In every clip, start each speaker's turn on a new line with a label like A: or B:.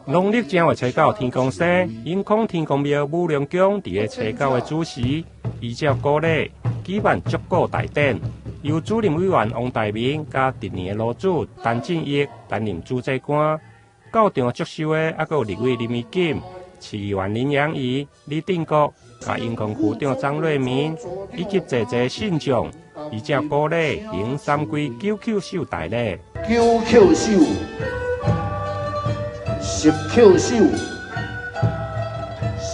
A: 農曆正月初九天公生，永康天公廟武龍宮佇咧初九的主時，依照古禮舉辦祝蠱大典，由主任委員王大明佮值年的爐主陳進益擔任主祭官。到場祝壽的猶閣有立委林宜錦、市議員林養儀、李定國、佮永康區長張瑞明，以及濟濟信眾，依照古禮行三跪九叩首大禮。
B: 九叩首，十叩首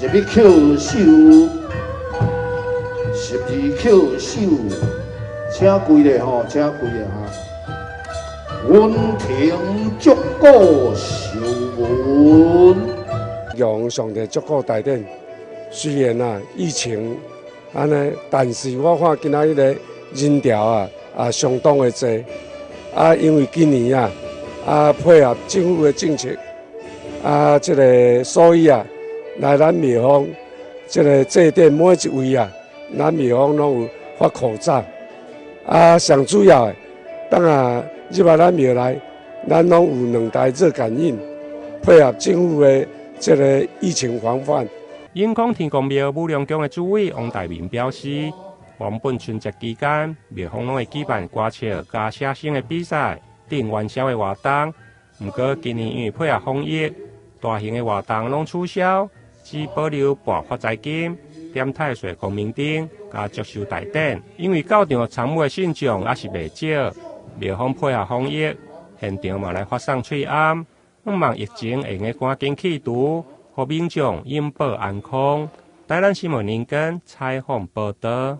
B: ，11叩首，12叩首，請跪咧吼，請跪咧哈。溫庭祝蠱壽文，
C: 用上帝祝蠱大典，雖然啊疫情按呢，但是我看今仔日个人潮啊啊相當的濟，啊因為今年啊啊配合政府的政策，啊這个所以啊來咱廟方這个祭典每一位啊，咱廟方攏有發口罩，啊上主要的，當啊入來咱廟內，咱攏有兩台熱感應，配合政府的這个疫情防範。
A: 永康天公廟武龍宮的主委王大明表示，原本春節期間，廟方攏會舉辦歌笑佮寫生的比賽等元宵的活動。毋過今年因為配合防疫，大型的活動攏取消，只保留撥發財金、點太歲孔明燈佮祝壽大典。因為到場參與的信眾猶是袂少，廟方配合防疫，現場嘛來發送喙罨，向望疫情會用趕緊去除，予民眾永保安康。台南新聞林根採訪報導。